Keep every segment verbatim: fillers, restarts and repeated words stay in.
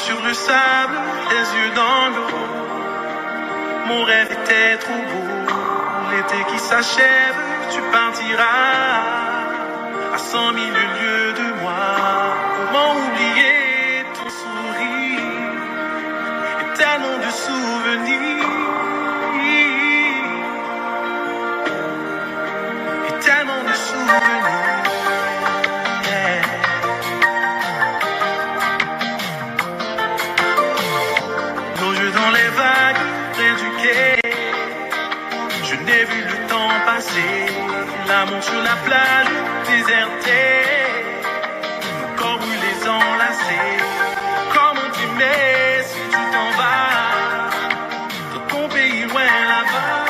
Sur le sable, les yeux dans l'eau. Mon rêve était trop beau. L'été qui s'achève, tu partiras à cent mille lieues de moi. Comment oublier ton sourire et tellement de souvenirs, et tellement de souvenirs. Nos yeux dans les vagues près du quai. Je n'ai vu le temps passer. L'amour sur la plage désertée. Nos corps brûlés enlacés. Comment t'aimer si tu t'en vas dans ton pays loin là-bas?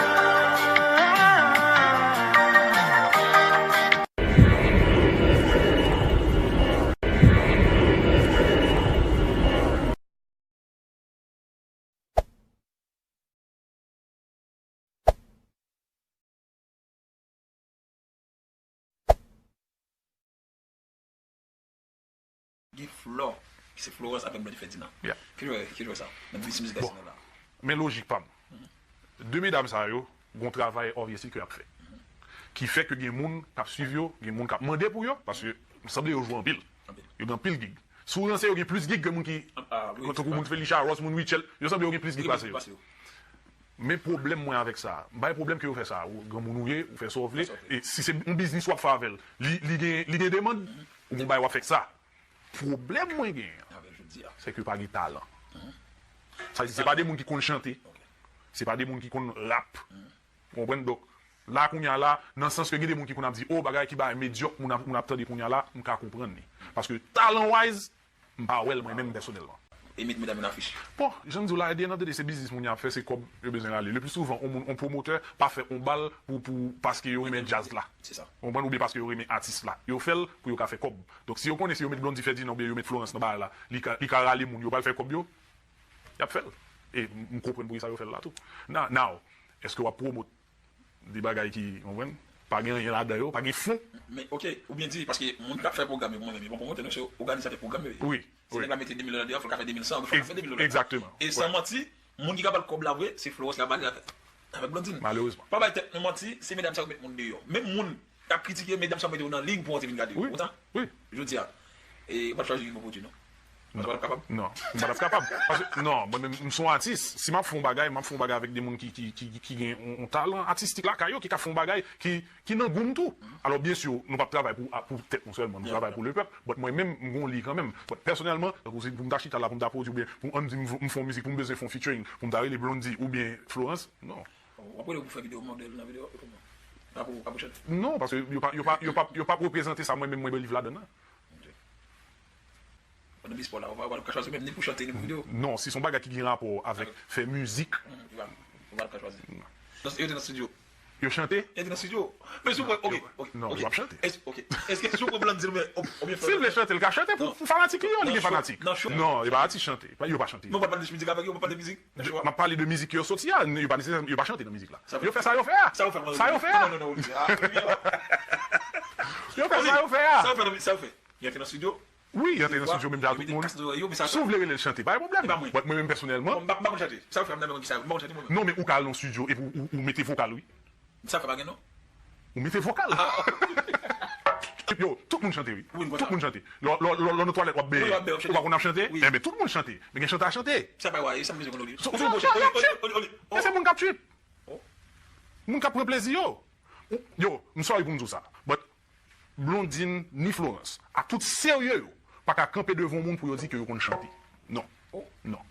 Gen Flò, ki se Florence avèk Blondedy Ferdinand. Yeah. Ki jwè, ki jwè sa? Nan biznis mizik ayisyen la. Men lojik pa m. De medam sa yo, gon travay obviously ke y ap fè. Ki fè ke gen moun k ap swiv yo, gen moun k ap mande pou yo, paske m sanble yo jwe anpil. Anpil. Yo gen anpil gig. Si w ranse, yo gen plis gig ke moun ki, ah, ah, wi, tankou moun Felicia Ross, moun Rachel, yo sanble yo gen plis gig pase yo. Men pwoblèm mwen avèk sa, m pa gen pwoblèm ke yo fè sa. Ou granmoun ou ye, ou fè sa w vle. Fè sa w vle. E si se yon biznis w ap fè avè l, li, li gen, li gen demann, ou gon bagay w ap fè ak sa. Pwoblèm mwen genyen an, se ke pa gen talan. Sa vle di, se pa de moun ki konn chante. Se pa de moun ki konn rap. Ou konprann? Donk, la kounye a la, nan sans ke gen de moun ki konn ap di, "Oh, bagay ki bagay medyòk, moun ap, moun ap tande kounye a la," m ka konprann li. Paske talan wise, m pa wè l mwen menm pèsonèlman. E met medam yo nan afich. Bon, jan m di w la, at the end of the day, se biznis moun yo ap fè, se kòb yo bezwen rale. Le pli souvan, on moun, on pwomotè pa fè on bal pou, pou, paske yo renmen djaz la. Se sa. Ou konprann? Oubyen paske yo renmen atis la. Yo fè l pou yo ka fè kòb. Donk, si yo konnen si yo met Blondedy Ferdinand oubyen yo met Florence nan bagay la, li ka, li ka rale moun, yo pral fè kòb yo, y ap fè l. E m, m konprann poukisa yo fè l la tou. Now, now, èske w ap pwomot de bagay ki, w konprann? Pa gen anyen ladan yo, pa gen fon. Men, oke, ou byen di, paske moun k ap fè pwogram yo, mwen menm, yo pa pwomotè, non, se òganizatè pwogram yo ye. Wi, wi. Si nèg la mete de mil dola deyò, fò l ka fè de mil san, fò l ka fè de mil dola. Egzakteman. E san manti, moun ki ka ba l kòb la vre, se Florence la ba li avèk, avèk Blondine. Malerezman. Pa bay tèt nou manti, se medam sa yo met moun deyò. Menm moun k ap kritike, medam sa yo mete yo nan liy pou antre vin gade yo. Wi, wi. Jodi a, e, w ap chwazi yon pwodui, non? Paske w p ap kapab? Non, m pa t ap kapab. Paske, non, mwen menm, m se yon atis. Si m ap fè yon bagay, m ap fè yon bagay avèk de moun ki, ki, ki, ki gen yon, yon talan atistik lakay yo, ki ka fè yon bagay ki, ki nan gou m tou. Alò, byen si, nou p ap travay pou, pou tèt nou sèlman, nou travay pou lepèp. But mwen menm, m gen yon liy kanmenm. But pèsonèlman, tankou si pou m ta chita la, pou m ta pwodui, oubyen pou ann di m, m fè yon mizik, pou m bezwen fè yon featuring, pou m ta rele Blondedy oubyen Florence, non. W ap rele pou fè videyo modèl nan videyo, kòman? Pa pou, pa pou chante? Non, paske yo pa, yo pa, yo pa, yo pa reprezante sa mwen menm mwen believe ladan nan. Ok. Nan biznis pa w la, ou pa, ou pa ka chwazi menm, ni pou chante, ni pou videyo? Non, si se yon bagay ki gen rapò avèk fè mizik. Ou pa, ou pa ka chwazi. Donk, yo te nan estidyo. Yo chante? Yo te nan estidyo. Men si w pran, ok, ok, non, yo p ap chante. Èske, ok. Èske si w pran Blondedy, men, ob-, oubyen si l vle chante, l ka chante pou, pou fanatik li yo, li gen fanatik. Non, e pa atis chante. Yo pa chante. Men w pa pale de mizik avèk yo, w pa pale de mizik. M ap pale de mizik ke yo soti a, yo pa nesesè, yo pa chante nan mizik la. Yo fè sa yo fè a. Sa yo fè a. Sa yo fè a. Non, non, non, non. Yo fè sa yo fè a. Sa yo fè, sa yo fè. Yo antre nan estidyo. Wi, yo antre nan estidyo menm jan ak tout moun. Si w vle rele l chante, pa gen pwoblèm. But mwen menm pèsonèlman. Bon, m pa, m pa konn chante. Sa yo fè a, m ta renmen ki sa, m pa konn chante mwen menm. Non, men ou ka al nan estidyo epi ou, ou, ou mete vokal, wi. Sa yo fè pa gen non. Ou mete vokal. Yo, tout moun chante, wi. Tout moun chante. Lè, lè, lè, lè w nan twalèt, w ap benyen. Ou pa konn ap chante? Enben, tout moun chante. Men gen chante a chante. Sa pa wè, sa m bezwen konn li. Sou, sou, y ap trip. Men se moun k ap trip. Moun k ap pran plezi yo. Yo, m sorry pou m di w sa. But Blondine ni Florence, a tout serye yo, pa ka kanpe devan yon moun pou yo di ke yo konn chante. Non. Non.